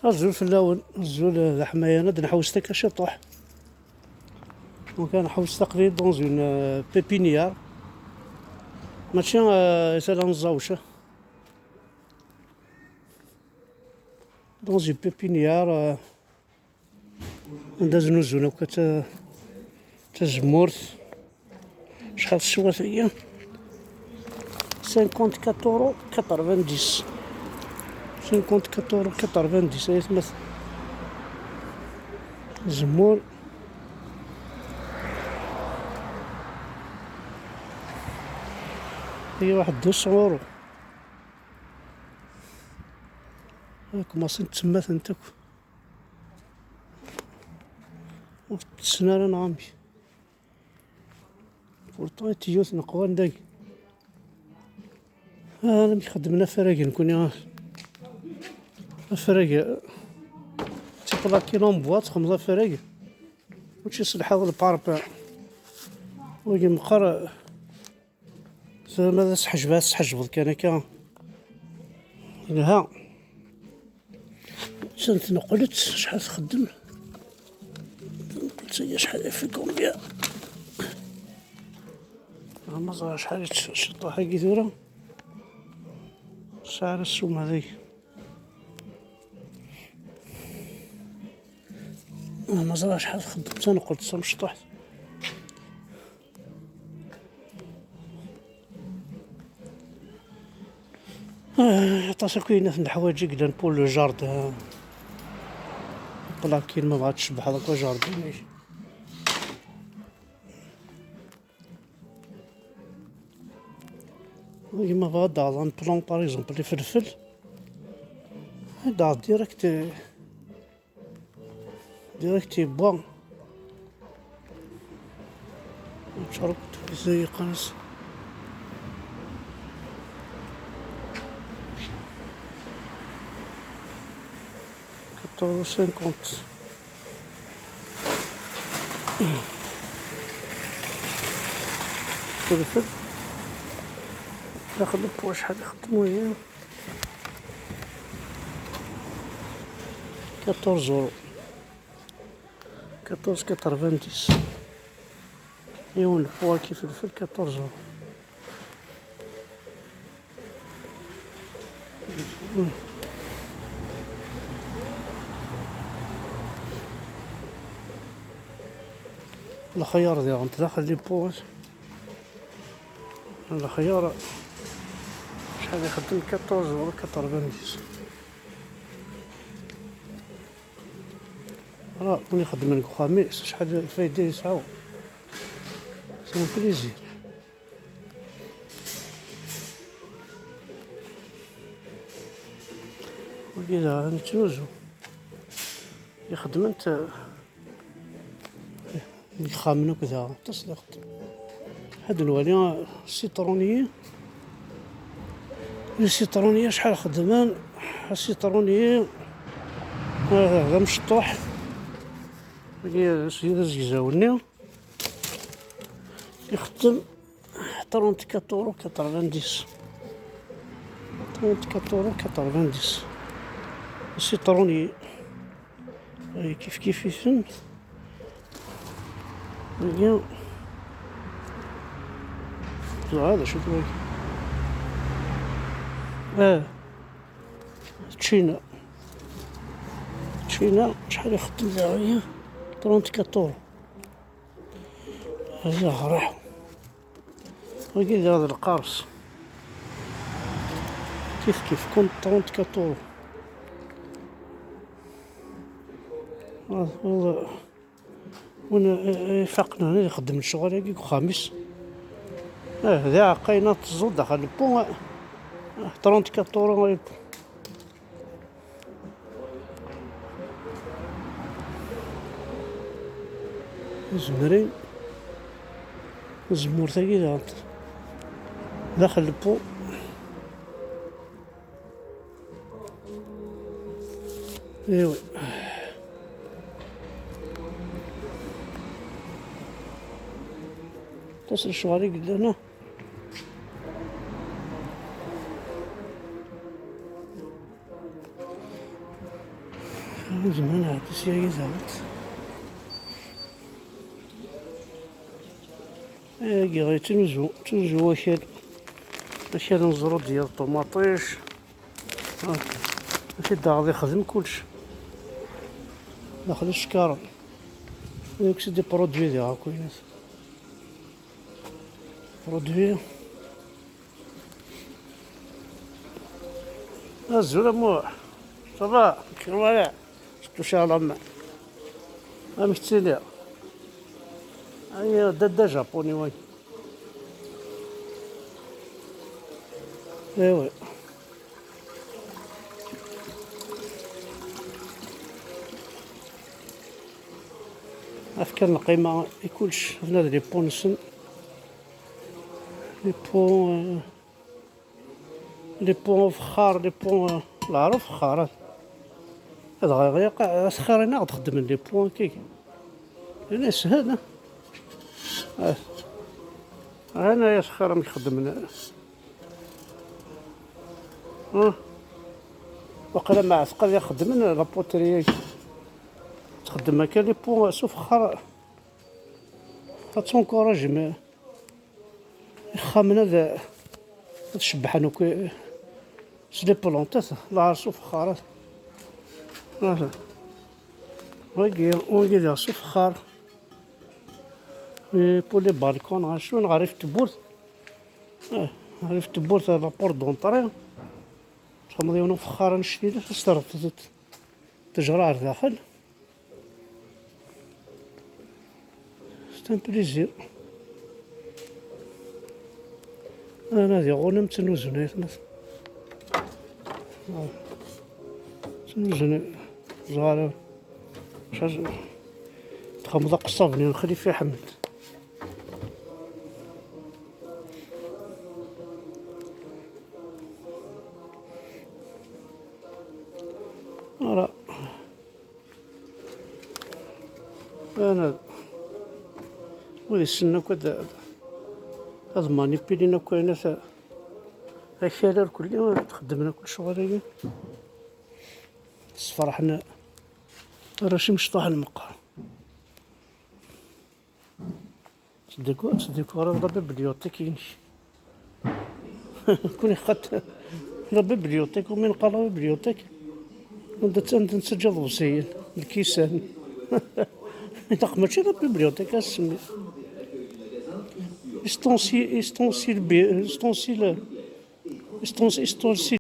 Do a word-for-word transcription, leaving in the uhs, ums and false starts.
Azul fell-awen, azul, eh, d aḥmayan, ad nḥewwes takka ciṭuḥ. Donc, ad nḥewwes aql-i dans une, euh, pépinière. Mačči, euh, tala n ẓẓawca. Dans une pépinière, euh, anda znuzun akk ta-, tazemmurt. Acḥal teswa tagi? Cinquante-quatre euros quatre-vingt-dix. Cinquante-quatre euros quatre-vingt-dix, ay atmaten. Zemmur. Tagi waḥed deux cents euros. Akk maṣi n ttemmatent akk. Ur tessen ara neɣ amek. Pourtant, i tiyyut n qwan dagi. Ah, amek xeddmen afrag nekkni, ah. Afrag, eh, d tiplakin en bois, txedmeḍ afrag. Mačči s lḥiḍ, le parpaing. Wagi meqqar, eh, tura ma d aseḥjeb, ad tesḥejbeḍ kan akka. Yelha. Attan tneqqel-itt, acḥal txeddem. Tneqqel-itt-agi acḥal, il fait combien? Ah, ma ẓriɣ acḥal i tecciṭ-agi tura. Sɛa ara ssuma dagi. Ah, ma ẓriɣ acḥal txeddem, tneqqel-itt tamecṭuḥt. Ah, aṭas akk yinat n leḥwayeǧ i yellan pour le jardin. Aql-aken ma bɣa tcebbḥeḍ akk ajardin-ik. Wagi ma bɣa ad d-taɣeḍ un plan, par exemple, ifelfel, ad d-taɣeḍ direct, eh, Direct yewwa. Nettṛukt zik yeqqen-as quatorze cinquante. Telfet. Daxel n poche, acḥal ixeddem wagi? Quatorze euros. Quatorze quatre-vingt-dix. Yiwen le poids kif le fil, quatorze euros. Lxeyyar diɣen daxel les poches. Lxeyyar, acḥal ixeddem? Quatorze euros quatre-vingt-dix. Voilà, win ixeddmen deg uxxam-is, acḥal lfayda yesɛa. C'est un plaisir. Wagi daɣ nettnuzu. Ixeddmen-t, eh, deg yixxamen akk daɣ. Aṭas d ixeddmen. Ad nwali, eh, citronnier. Citronnier acḥal xeddmen. Citronnier, eh, d amecṭuḥ. Wagi d azegzaw-nni. Ixeddem trente-quatre euros quatre-vingt-dix. Trente-quatre euros quatre-vingt-dix. Citronnier. Ay, kif kif iten. Aya. Ẓra d acu-t wagi. Ah. Ččina. Ččina, acḥal ixeddem daɣ aya? Trente-quatre euros. Aya ɣraḥ. Wagi daɣ d lqaṛes. Kif kif, kun trente-quatre euros. Win, eh, eh, ifaqen ad ixeddem lecɣal-agi deg uxxam-is. Ah, d aɛeqqa-ina teẓẓu daxel n wewwu, ah, trente-quatre euros. Zemren. Tazemmurt-agi daɣen daxel n wewwu. Iwi. Aṭas n lecɣal i yellan, ah. Nezmer ad nɛeddi sya yid-nent. Agi yettnuzu, yettnuzu wakal. Akal n ẓrudya d ṭumaṭic. Ah, ad t-id-taɣeḍ ixdem kullec. Daxel icekkaṛen. Yak c'est des produits diɣ akk init. Produits. Azul a Muḥ. Ça va? Comment allez? Je touche à la main. Amek ttiliɣ? Ay, dadda japuni, way. Eh oui. Afkan lqima i kullec, hna d les ponts-nsen. Les ponts, euh, les ponts ufexxar, les ponts, euh, leɛruf ufexxar. Ad ɣ-, ɣ-, asxir-ina ɣ-d-xeddmen les ponts akka. Ina yeshel, ah. Ah. Ana asxir amek xeddmen. Ah. Waqila ma ɛteq ad ixeddmen la poterie. Txeddem akka les ponts s ufexxar. Ad tencourager ixxamen ad, ad cebbḥen akk s les plantes, lɛerṣ ufexxar. Voilà. Wagi, wagi d lɛerṣ ufexxar. Et pour les balcons, ɣer cun, ɣer rrif n tewwurt. Ah, ɣer rrif n tewwurt, la porte d'entrée. Txedmeḍ yiwen ufexxar annect-ilat, ad s-terreḍ ttejra ɣer daxel. C'est un plaisir. Ana di ɣunam ttnuzun aytmat. Ttnuzun zɣara. Txedmeḍ aqeṣṣab-nni n Xlifi Ḥmed. Ara. Ana, wid issnen akk ad, ad manipulin akk ayen at, akal ar kulli, ad xeddmen akk lecɣal-agi. Sferḥen arrac imecṭuḥen meqqar. Tdeko-, tdekureḍ la bibliothèque-inek. Kuni xat la bibliothèque, umi neqqar la bibliothèque, anda tt-, anda nettaǧǧa iḍebsiyen, lkisan. Ilaq mačči la bibliothèque ad s-semmi. Ustensile, ustensile bi-, ustensile, ustens-, ustensile.